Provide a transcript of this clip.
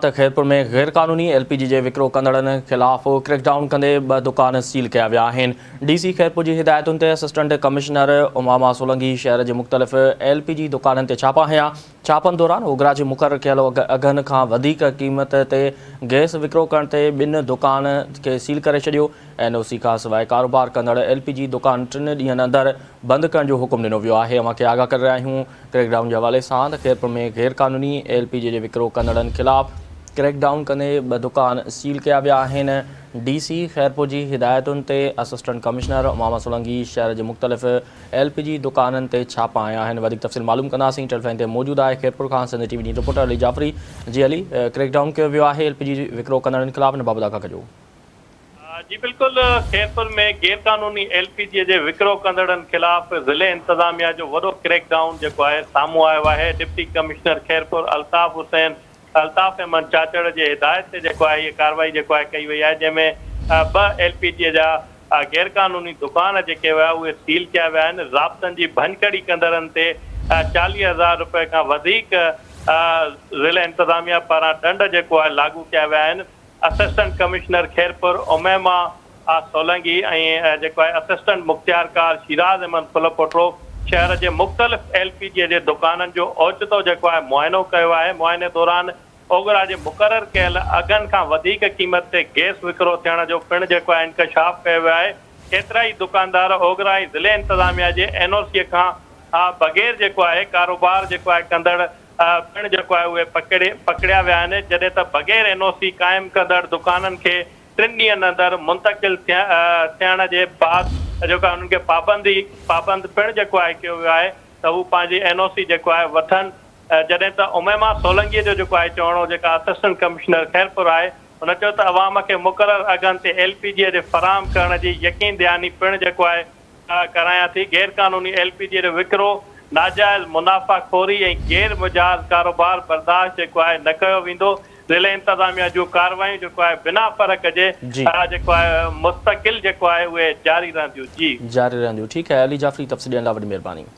ته خيرپور ۾ غيرقانوني L P جي جي وڪرو ڪندڙن خلاف ڪريڪ ڊائون ڪندي ٻه دڪان سيل ڪيا ويا آهن. ڊي سي خيرپور جي هدايتن تي اسسٽنٽ ڪمشنر اماما سولنگي شهر جي مختلف ايل پي جي دڪانن تي ڇاپا هنيا. ڇاپن دوران اوگرا جي مقرر ڪيل اگهن کان وڌيڪ قيمت تي گئس وڪرو ڪرڻ تي ٻن دڪان کي سيل ڪري ڇڏيو. اين او سي کانسواء ڪاروبار ڪندڙ ايل پي جي دڪان ٽن ڏينهن اندر بند ڪرڻ جو حڪم ڏنو ويو آهي. اوهان کي آگاهه ڪري رهيا آهيون ڪريڪ ڊائون جي حوالي سان ته خيرپور ۾ غير قانوني ايل پي جي جي وڪرو ڪندڙن خلاف ڪريڪ ڊائون ڪندي ٻه دڪان سيل ڪيا ويا آهن. ڊي سي خيرپور جي هدايتن تي اسسٽنٽ ڪمشنر امامه سولنگي شهر جي مختلف ايل پي جي دڪانن تي ڇاپا هنيا آهن. وڌيڪ تفصيل معلوم ڪنداسين. ٽيليفون تي موجود آهي خيرپور کان Sindh TV news reporter Ali Jafri. جي علي ڪريڪ ڊائون ڪيو ويو آهي ايل پي جي وڪرو ڪندڙن خلاف ان بابت آگاهه ڪجو. جي بلڪل خيرپور ۾ غيرقانوني ايل پي جي جي وڪرو ڪندڙن خلاف ضلعي انتظاميا جو وڏو ڪريڪ ڊائون جيڪو آهي سامهون آيو آهي ڊپٽي ڪمشنر خيرپور الطاف حسين الطاف احمد چاچڙ جي هدايت تي جيڪو آهي هي ڪارروائي جيڪو آهي ڪئي وئي آهي جنهن ۾ ٻه ايل پي جي جا غيرقانوني دڪان جيڪي هيا اهي سيل ڪيا ويا آهن ضابطن جي ڀڃڪڙي ڪندڙن تي 40 هزار روپيه کان وڌيڪ ضلعي انتظاميا پاران ڏنڊ جيڪو آهي لاڳو ڪيا ويا آهن اسسٽنٽ ڪمشنر خيرپور اميما سولنگي ۽ جيڪو آهي اسسٽنٽ مختيارڪار شيراز احمد ڦلپوٽو شهر جي مختلف ايل پي جي جي دڪانن جو اوچتو جيڪو آهي معائنو ڪيو آهي معائني دوران اوگرا جي مقرر ڪيل اگهن کان وڌيڪ قيمت تي گئس وڪرو ٿيڻ جو پڻ جيڪو آهي انڪشاف ڪيو ويو آهي ڪيترائي دڪاندار اوگرا ۽ ضلعي انتظاميا جي اين او سي کان بغير جيڪو آهي ڪاروبار جيڪو آهي ڪندڙ پڻ جيڪو آهي اهي پڪڙي پڪڙيا ويا آهن جڏهن ته بغير اين او سي قائم ڪندڙ دڪانن کي ٽن ڏينهن اندر منتقل ٿيڻ جي بعد جيڪو آهي انهن کي پابندي پابند پڻ جيڪو آهي ڪيو ويو آهي ته هو پنهنجي اين او سي جيڪو آهي وٺن جڏهن ته اميما سولنگي جو جيڪو آهي چوڻ هو جيڪا اسسٽنٽ ڪمشنر خيرپور آهي هن چيو ته عوام کي مقرر اگهن تي ايل پي جي جي فراهم ڪرڻ جي يقين دهاني پڻ جيڪو آهي ڪرايان ٿي، غير قانوني ايل پي جي جو وڪرو، ناجائز منافع خوري ۽ غير مجاز ڪاروبار برداشت جيڪو آهي نه ڪيو ويندو، ضلعي انتظاميا جون ڪارروايون جيڪو آهي بنا فرق جي جيڪو آهي مستقل جيڪو آهي اهي جاري رهنديون جي. جاري رهنديون ٺيڪ آهي علي جعفري تفصيل ڏيڻ لاء وڏي مهرباني.